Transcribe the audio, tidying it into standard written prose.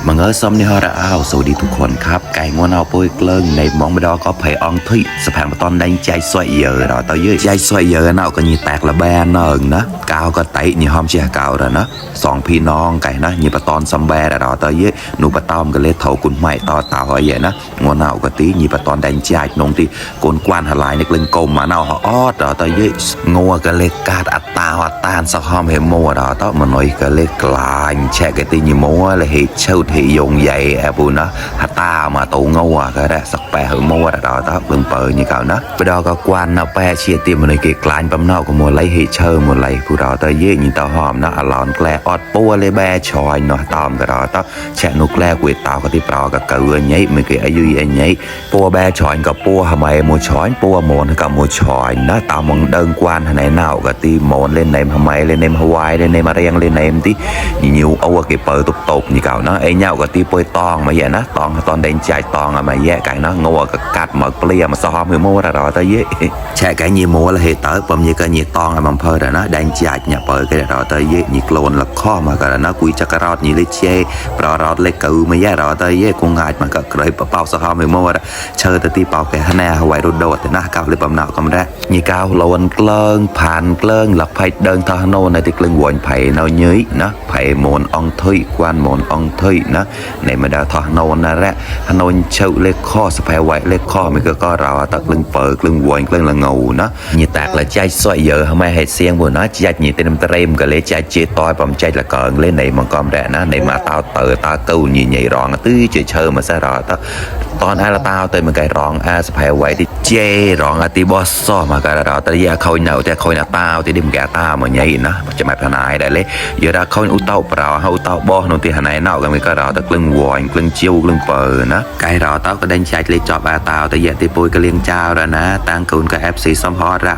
มังเออซ้ำนี่ฮะอ้าวสวัสดีทุกคนครับไก่งวนเอาปุ้ยเกลิ้งในมองไม่ดอก็ไผ่อองทุยสะพานปะตอนได้ใจสวยเยอะเราต่อเยอะใจสวยเยอะน่าก็ยีแตกละแบนเนิงนะกาวก็ไตนี่หอมเชียกาวแล้วนะสองพี่น้องไก่นะยีปะตอนซัมแบร์เราต่อเยอะหนูปะตอมก็เลยเท่ากุนใหม่ต่อเต่าอะไรอย่างนะงวนเอาก็ตียีปะตอนได้ใจนงที่กวนกวนหลายในกลึงกลมมาเน่าหอดเราต่อเยอะงัวก็เลยกาดอัตตาอัตตานสะหอมเหมัวเราต่อมันน้อยก็เลยกลายแช่กตียีมัวเลยเหตุเช่าที่ยงใหญ่แอบบุนะฮัตตามาตูงัวก็ได้สักแปะเหมัวเราต่อเบิ่งเปิดนี่เก่านะไปดอกก็กวนนะแปะเชียตีมันเลยกลายปั๊มเน่าก็มัวไหลเหตุเช่ามัวไหลผู้เราต่อเยอะยีต่อหอมนะอลอนแกลอดปัวเลยแบชอยเนาะตอมก็เราต่อแช่นุกแกลกุยตาวก็ที่เปล่าก็เกลือใหญ่ไม่เคยอายุยันใหญ่ปัวแบชอยกับปัวทำไมมัวชอยปัวโมนกับมัวชอยนะตามมองเดินกวนไหนเน่าก็ตีโมนเล่นในทำไมเล่นในฮาวายเล่นในมาเรียงเล่นในที่nhiềuเอาcái bờ tục tục như cậu nó ấy nhau cái tí bơi tòn mà vậy nó tòn đánh chạy tòn mà vậy cái nó ngô cái cắt mở lia mà sao hôm mua ra rồi tới với chạy cái nhiều mua là hệ tới bầm như cái nhiều tòn mà phơi rồi nó đánh chạy nhập bờ cái rồi tới với nhiều lồn là kho mà cái nó quy chắc cái rót như lấy chê rót lấy cừu mà vậy rồi tới với con ngài mà cái rồi bao sao hôm mua ra chơi tới tí bao cái hana hoài đồ thì nó cao lấy bầm nào cầm ra như cao lồn cơn phàn cơn là phải đơn thao nô này thì cơn quần phải nó nhới nó phải mồn ong thơi quan mồn ong thơi nó này mà đã thọ nôn na ra nôn chậu lên kho sẽ phải quậy lên kho mới có rào tật lưng phở lưng quần lưng là ngầu nó như tạc là chai xoay giờ hôm nay hay xiên vừa nói chai như tên em cái lấy chai chia toi bằng chai là cờn lên này mà con rẻ nó này mà tao tự tao câu như nhảy ròn tứ chơi chơi mà sao rồi taoตอนai là tao tới mà cái ròn ai sẽ phải quậy thì chê ròn à tí boss so mà cái đó tới giờ khôi nào thì khôi là tao thì đêm gà tao mà nhảy nóจะมาพนายได้เลยเดี๋ยวเราเขาอุตเตาเปล่าเขาอุตเตาบ่อนที่หนนอกกันมีก็เราตะกลึงวอยกลึงเจียวกลึงเปิดนะไก่เราต้องก็เดินใจเลยจอบอาตาวแต่อย่าตีปุยก็เลี้ยงเจ้าแล้วนะตั้งคุณกับFCซัมพอร์ตละ